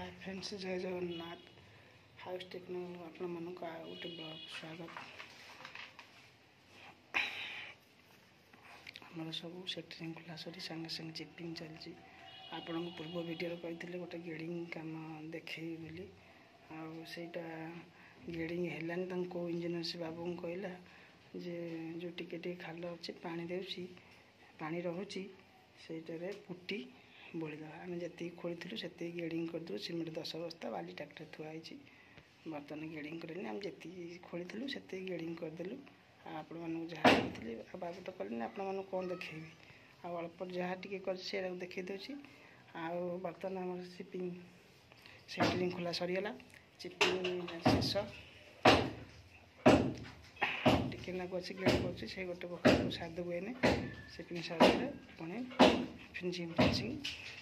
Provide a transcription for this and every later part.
ହାଏ friends, ଜୟ Jagannath. House techno ଆପଣମାନଙ୍କୁ ଆଉ ଗୋଟେ ବ୍ଲଗ୍ ସ୍ୱାଗତ। ଆମର ସବୁ ସେଟରିଂ ଖୋଲା ସରି ସାଙ୍ଗେ ସାଙ୍ଗେ ଚିପିଂ ଚାଲିଛି। ଆପଣଙ୍କୁ ପୂର୍ବ ଭିଡ଼ିଓରେ କହିଥିଲି ଗୋଟେ ଗେଡ଼ିଂ କାମ ଦେଖେଇବି ବୋଲି, ଆଉ ସେଇଟା ଗେଡ଼ିଂ ହେଲାନି। ତାଙ୍କୁ କେଉଁ ଇଞ୍ଜିନିୟର ସେ ବାବୁଙ୍କୁ କହିଲା ଯେ ଯେଉଁ ଟିକେ ଟିକେ ଖାଲ ଅଛି, ପାଣି ଦେଉଛି, ପାଣି ରହୁଛି, ସେଇଟାରେ ପୁଟି ବୋଳିଦେବା। ଆମେ ଯେତିକି ଖୋଳିଥିଲୁ ସେତିକି ଗେଡ଼ିଂ କରିଦେବୁ। ସିମେଣ୍ଟ 10 ବସ୍ତା, ବାଲି ଟ୍ରାକ୍ଟର ଥୁଆ ହେଇଛି। ବର୍ତ୍ତମାନ ଗେଡ଼ିଂ କଲେନି, ଆମେ ଯେତିକି ଖୋଳିଥିଲୁ ସେତିକି ଗେଡ଼ିଂ କରିଦେଲୁ। ଆଉ ଆପଣମାନଙ୍କୁ ଯାହା କହିଥିଲି, ଆଉ ବାବୁ ତ କଲେନି, ଆପଣମାନଙ୍କୁ କ'ଣ ଦେଖେଇବି? ଆଉ ଅଳ୍ପ ଯାହା ଟିକେ କରିଛି ସେଇଟାକୁ ଦେଖେଇ ଦେଉଛି। ଆଉ ବର୍ତ୍ତମାନ ଆମର ସିପିଂ ସେଣ୍ଟରିଂ ଖୋଲା ସରିଗଲା, ଚିପିଂ ଶେଷ। ଟିକେ ନାକୁ ଅଛି, ଗେଡ଼ କରୁଛି, ସେଇ ଗୋଟେ ବଖରାକୁ ସାରିଦେବୁ। ଏନେ ସିପିଂ ସାରିଦେଲେ ପୁଣି ଫିନିସିଂ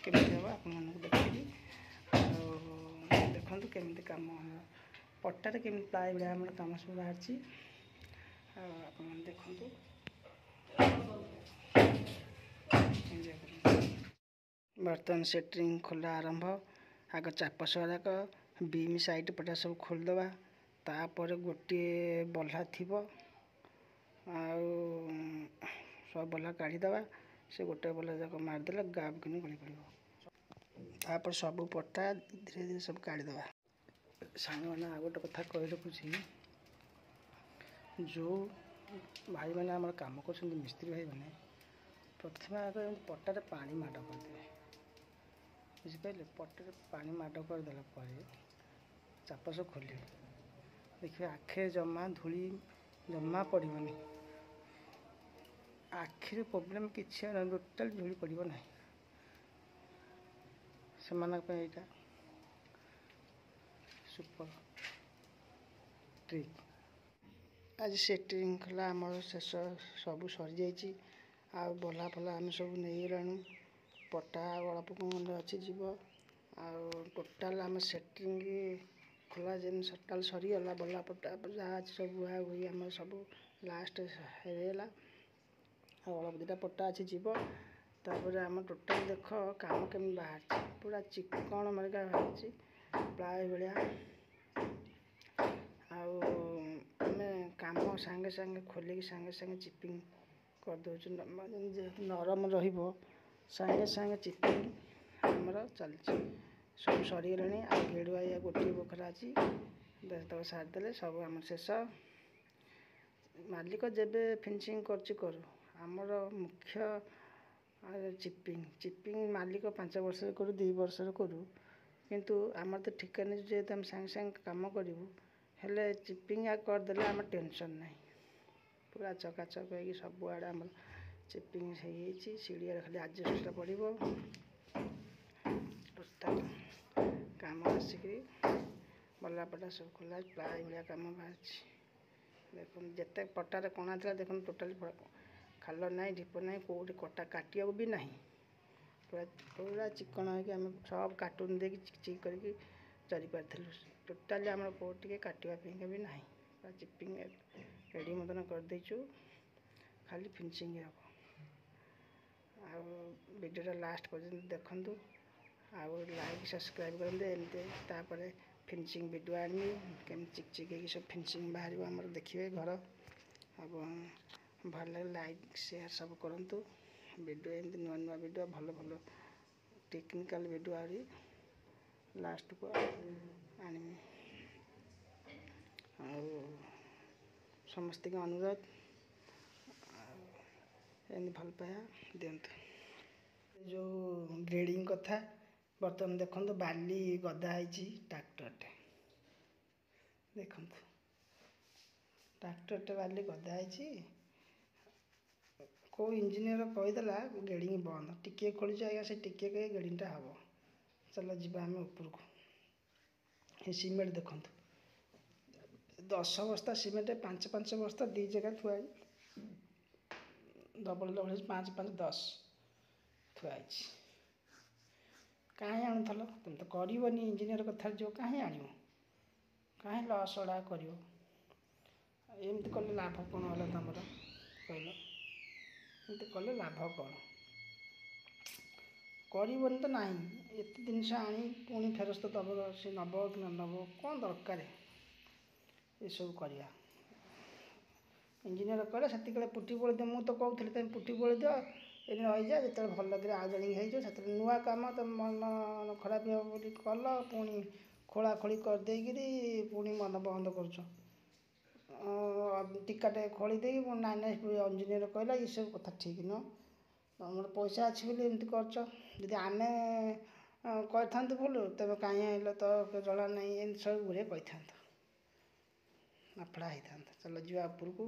କେମିତି ହେବ ଆପଣମାନଙ୍କୁ ଦେଖେଇବି। ଆଉ ଦେଖନ୍ତୁ କେମିତି କାମ ହେବ, ପଟାରେ କେମିତି ପ୍ଲାଏ ଭଳିଆ ଆମର କାମ ସବୁ ବାହାରିଛି। ଆଉ ଆପଣମାନେ ଦେଖନ୍ତୁ, ଏନ୍ଜୟ କରନ୍ତୁ। ବର୍ତ୍ତମାନ ସେଟରିଂ ଖୋଲା ଆରମ୍ଭ। ଆଗ ଚାପସ ଗୁଡ଼ାକ ବିମ୍ ସାଇଡ଼୍ ପଟା ସବୁ ଖୋଲିଦେବା, ତାପରେ ଗୋଟିଏ ବହ୍ଲା ଥିବ, ଆଉ ସବୁ ବହ୍ଲା କାଢ଼ିଦେବା। ସେ ଗୋଟେ ବହ୍ଲା ଯାକ ମାରିଦେଲେ ଗାବ୍ କିନି ଗଳି ପଡ଼ିବ। ତାପରେ ସବୁ ପଟା ଧୀରେ ଧୀରେ ସବୁ କାଢ଼ିଦେବା। ସାଙ୍ଗମାନେ, ଆଉ ଗୋଟେ କଥା କହି ରଖୁଛି, ଯେଉଁ ଭାଇମାନେ ଆମର କାମ କରୁଛନ୍ତି, ମିସ୍ତ୍ରୀ ଭାଇମାନେ, ପ୍ରଥମେ ଆଗ ଏମିତି ପଟାରେ ପାଣି ମାଡ଼ କରିଦେବେ, ବୁଝିପାରିଲେ? ପଟାରେ ପାଣି ମାଡ଼ କରିଦେଲା ପରେ ଚାପସ ଖୋଲିବେ, ଦେଖିବେ ଆଖିରେ ଜମା ଧୂଳି ଜମା ପଡ଼ିବନି, ଆଖିରେ ପ୍ରୋବ୍ଲେମ୍ କିଛି ଟୋଟାଲି ଧୂଳି ପଡ଼ିବ ନାହିଁ। ସେମାନଙ୍କ ପାଇଁ ଏଇଟା ସୁପର ଟ୍ରିକ୍। ଆଜି ସେଟରିଂ ଖୋଲା ଆମର ଶେଷ, ସବୁ ସରିଯାଇଛି। ଆଉ ବହ୍ଲା ଫଲା ଆମେ ସବୁ ନେଇଗଲାଣୁ। ପଟା ଆଉ ଅଳ୍ପ ଖଣ୍ଡେ ଅଛି, ଯିବ। ଆଉ ଟୋଟାଲ୍ ଆମ ସେଟରିଂ ଖୋଲା ଯେମିତି ଟୋଟାଲ୍ ସରିଗଲା। ବହ୍ଲା ପଟା ଯାହା ଅଛି ସବୁ ବୁହା ବୁହି ଆମର ସବୁ ଲାଷ୍ଟ ହେଇଗଲା। ଆଉ ଅଳ୍ପ ଦୁଇଟା ପଟା ଅଛି, ଯିବ। ତାପରେ ଆମ ଟୋଟାଲ୍ ଦେଖ କାମ କେମିତି ବାହାରିଛି, ପୁରା ଚିକଣ ମାରିକା ବାହାରିଛି ପ୍ଲାଏ ଭଳିଆ। ଆଉ ଆମେ କାମ ସାଙ୍ଗେ ସାଙ୍ଗେ ଖୋଲିକି ସାଙ୍ଗେ ସାଙ୍ଗେ ଚିପିଂ କରିଦେଉଛୁ, ଯେହେତୁ ନରମ ରହିବ। ସାଙ୍ଗେ ସାଙ୍ଗେ ଚିପିଂ ଆମର ଚାଲିଛି, ସବୁ ସରିଗଲାଣି। ଆଉ ଗେଡ଼ୁଆ ଗୋଟିଏ ବଖରା ଅଛି, ତାକୁ ସାରିଦେଲେ ସବୁ ଆମର ଶେଷ। ମାଲିକ ଯେବେ ଫିନିସିଂ କରୁଛି କରୁ, ଆମର ମୁଖ୍ୟ ଚିପିଂ। ଚିପିଂ ମାଲିକ 5 ବର୍ଷରେ କରୁ, 2 ବର୍ଷରେ କରୁ, କିନ୍ତୁ ଆମର ତ ଠିକା ନେଇଛୁ, ଯେହେତୁ ଆମେ ସାଙ୍ଗେ ସାଙ୍ଗେ କାମ କରିବୁ। ହେଲେ ଚିପିଂ କରିଦେଲେ ଆମର ଟେନସନ୍ ନାହିଁ। ପୁରା ଚକାଚକ ହେଇକି ସବୁଆଡ଼େ ଆମର ଚିପିଂ ହେଇଯାଇଛି। ସିଡ଼ିଆରେ ଖାଲି ଆଜବେଷ୍ଟଟା ପଡ଼ିବ। ଟୋଟାଲ୍ କାମ ଆସିକିରି ବଲା ପଟା ସବୁ ଖୋଲା, ପ୍ଲାଏ ଭଳିଆ କାମ ବାହାରିଛି। ଦେଖନ୍ତୁ, ଯେତେ ପଟାରେ କଣା ଥିଲା, ଦେଖନ୍ତୁ ଟୋଟାଲି ଖାଲ ନାହିଁ, ଢିପ ନାହିଁ, କେଉଁଠି କଟା କାଟିବାକୁ ବି ନାହିଁ। ପୁରା ପୁରା ଚିକଣ ହେଇକି ଆମେ ସବୁ କାର୍ଟୁନ୍ ଦେଇକି ଚିକ୍ ଚିକ୍ କରିକି ଚରିପାରିଥିଲୁ। ଟୋଟାଲି ଆମର କେଉଁଠି ଟିକେ କାଟିବା ପାଇଁକା ବି ନାହିଁ। ପୁରା ଚିପିଂ ରେଡ଼ି ମତନ କରିଦେଇଛୁ, ଖାଲି ଫିନିସିଂ ହେବ। ଆଉ ଭିଡ଼ିଓଟା ଲାଷ୍ଟ ପର୍ଯ୍ୟନ୍ତ ଦେଖନ୍ତୁ ଆଉ ଲାଇକ୍ ସବସ୍କ୍ରାଇବ୍ କରନ୍ତୁ। ଏମିତି ତାପରେ ଫିନିସିଂ ଭିଡ଼ିଓ ଆଣିବି, କେମିତି ଚିକ୍ ଚିକ୍ ହେଇକି ସବୁ ଫିନିସିଂ ବାହାରିବ ଆମର, ଦେଖିବେ ଘର। ଏବଂ ଭଲ ଲାଗିଲେ ଲାଇକ୍ ସେୟାର ସବୁ କରନ୍ତୁ। ଭିଡ଼ିଓ ଏମିତି ନୂଆ ନୂଆ ଭିଡ଼ିଓ, ଭଲ ଭଲ ଟେକ୍ନିକାଲ୍ ଭିଡ଼ିଓ ଆହୁରି ଲାଷ୍ଟକୁ ଆଣିବି। ଆଉ ସମସ୍ତଙ୍କୁ ଅନୁରୋଧ, ଆଉ ଏମିତି ଭଲ ପାଇବା ଦିଅନ୍ତୁ। ଯେଉଁ ଗ୍ରେଡ଼ିଂ କଥା, ବର୍ତ୍ତମାନ ଦେଖନ୍ତୁ ବାଲି ଗଦା ହେଇଛି ଟ୍ରାକ୍ଟରଟେ, ଦେଖନ୍ତୁ ଟ୍ରାକ୍ଟରଟେ ବାଲି ଗଦା ହେଇଛି। କେଉଁ ଇଞ୍ଜିନିୟର କହିଦେଲା ଗ୍ରେଡ଼ିଂ ବନ୍ଦ? ଟିକିଏ ଖୋଳିଛି ଆଜ୍ଞା, ସେ ଟିକିଏ ଗେଡ଼ିଂଟା ହେବ। ଚାଲ ଯିବା ଆମେ ଉପରକୁ। ଏ ସିମେଣ୍ଟ ଦେଖନ୍ତୁ, 10 ବସ୍ତା ସିମେଣ୍ଟ, 5 5 ବସ୍ତା ଦୁଇ ଜାଗା ଥୁଆ ହେଇଛି, ଡବଲ୍ ଡବଲ୍ ହେଇଛି, 5 5 10 ଥୁଆ ହେଇଛି। କାହିଁ ଆଣୁଥିଲ? ତୁମେ ତ କରିବନି, ଇଞ୍ଜିନିୟର କଥାରେ ଯିବ, କାହିଁ ଆଣିବ? କାହିଁ ଲସ୍ ଗୁଡ଼ା କରିବ? ଏମିତି କଲେ ଲାଭ କ'ଣ ହେଲା ତୁମର କହିଲ? ଏମିତି କଲେ ଲାଭ କ'ଣ? କରିବନି ତ ନାହିଁ, ଏତେ ଜିନିଷ ଆଣି ପୁଣି ଫେରସ୍ତ ଦେବ, ସେ ନେବ କି ନ ନେବ, କ'ଣ ଦରକାର ଏସବୁ କରିବା? ଇଞ୍ଜିନିୟର କହିଲା ସେତିକିବେଳେ ପୁଟି ବୋଳି ଦିଅ। ମୁଁ ତ କହୁଥିଲି ତମେ ପୁଟି ବୋଳି ଦିଅ, ଏଠି ରହିଯା, ଯେତେବେଳେ ଭଲ କିରି ଆଉଜଣିଂ ହେଇଯିବ ସେତେବେଳେ ନୂଆ କାମ, ତମ ମନ ଖରାପ ହେବ ବୋଲି କଲ, ପୁଣି ଖୋଳା ଖୋଳି କରିଦେଇକିରି ପୁଣି ମନ ବନ୍ଦ କରୁଛ। ଟିକାଟେ ଖୋଳି ଦେଇକି ପୁଣି ନାଇଁ ନାଇଁ, ଇଞ୍ଜିନିୟର କହିଲା ଏସବୁ କଥା ଠିକ୍ ନୁହଁ, ତମର ପଇସା ଅଛି ବୋଲି ଏମିତି କରୁଛ। ଯଦି ଆମେ କରିଥାନ୍ତୁ ଭୁଲ, ତେବେ କାହିଁ ଆଣିଲ, ତ ଜଣା ନାହିଁ, ଏମିତି ସବୁ ଗୁଡ଼ିଏ କହିଥାନ୍ତ, ଲଫଡ଼ା ହେଇଥାନ୍ତା। ଚାଲ ଯିବା ଉପରକୁ,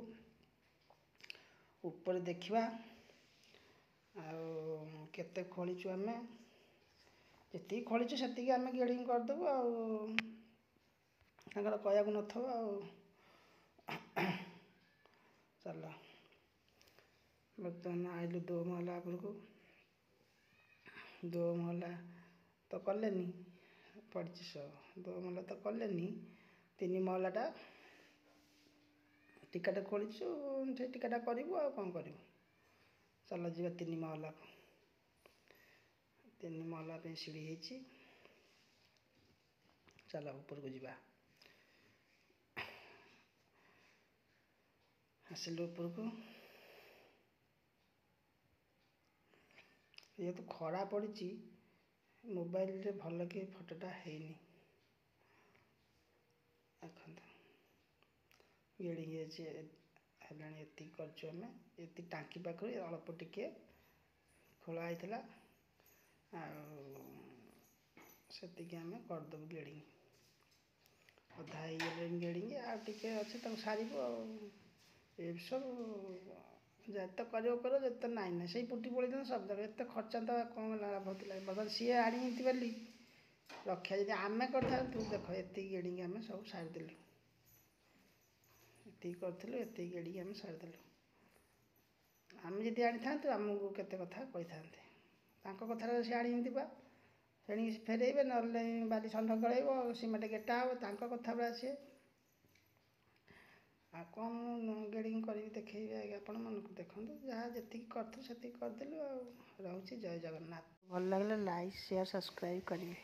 ଉପରେ ଦେଖିବା ଆଉ କେତେ ଖୋଳିଛୁ ଆମେ। ଯେତିକି ଖୋଳିଛୁ ସେତିକି ଆମେ ଗେଡ଼ିଂ କରିଦେବୁ, ଆଉ ତାଙ୍କର କହିବାକୁ ନଥିବ। ଆଉ ଚାଲ, ବର୍ତ୍ତମାନ ଆଇଲୁ ଦୋମହଲା ଉପରକୁ। ଦୋମହଲା ତ କଲେନି, ପଡ଼ିଛି ସବୁ। ଦୋମହଲା ତ କଲେନି, ତିନି ମହଲାଟା ଟିକାଟେ ଖୋଳିଛୁ, ସେ ଟିକାଟା କରିବୁ, ଆଉ କ'ଣ କରିବୁ? ଚାଲ ଯିବା ତିନି ମହଲାକୁ। ତିନି ମହଲା ପାଇଁ ସିଢ଼ି ହେଇଛି, ଚାଲ ଉପରକୁ ଯିବା। ଆସିଲୁ ଉପରକୁ। ଯେହେତୁ ଖରା ପଡ଼ିଛି, ମୋବାଇଲରେ ଭଲକି ଫଟୋଟା ହେଇନି। ଦେଖନ୍ତୁ, ଗେଡ଼ିକି ଅଛି ହେଲାଣି। ଏତିକି କରିଛୁ ଆମେ, ଏତିକି ଟାଙ୍କି ପାଖରୁ ଅଳ୍ପ ଟିକିଏ ଖୋଳା ହେଇଥିଲା, ଆଉ ସେତିକି ଆମେ କରିଦେବୁ ଗେଡ଼ିଙ୍ଗ। ଅଧା ହେଇଗଲାଣି ଗେଡ଼ିଙ୍ଗ, ଆଉ ଟିକେ ଅଛି, ତାକୁ ସାରିବୁ। ଆଉ ଏସବୁ ଯେତେ କରିବ କର, ଯେତେ ନାଇଁ ନାଇଁ, ସେଇ ପୁଟି ପଳେଇଥାନ୍ତା ସବୁ ଜାଗା, ଏତେ ଖର୍ଚ୍ଚାନ୍ତ କ'ଣ ଲାଭ ଥିଲା? ବର୍ତ୍ତମାନ ସିଏ ଆଣିଛନ୍ତି ବୋଲି ରକ୍ଷା, ଯଦି ଆମେ କରିଥାନ୍ତୁ। ଦେଖ, ଏତିକି ଗେଡ଼ିଙ୍ଗ ଆମେ ସବୁ ସାରିଦେଲୁ। ଏତିକି କରିଥିଲୁ, ଏତିକି ଗେଡ଼ିକି ଆମେ ସାରିଦେଲୁ। ଆମେ ଯଦି ଆଣିଥାନ୍ତୁ, ଆମକୁ କେତେ କଥା କହିଥାନ୍ତେ। ତାଙ୍କ କଥାରେ ସେ ଆଣିଛନ୍ତି ବା, ସେଣିକି ଫେରେଇବେ, ନହେଲେ ବାଲି ଷଣ୍ଢ ଗଳେଇବ, ସିମେଣ୍ଟ ଗେଟା ହେବ, ତାଙ୍କ କଥା ପରା ସିଏ। ଆଉ କ'ଣ ମୁଁ ଗେଡ଼ିଙ୍ଗ କରିବି ଦେଖେଇବି ଆଜ୍ଞା ଆପଣମାନଙ୍କୁ? ଦେଖନ୍ତୁ, ଯାହା ଯେତିକି କରିଥିଲୁ ସେତିକି କରିଦେଲୁ। ଆଉ ରହୁଛି, ଜୟ ଜଗନ୍ନାଥ। ଭଲ ଲାଗିଲେ ଲାଇକ୍, ସେୟାର, ସବସ୍କ୍ରାଇବ୍ କରିବେ।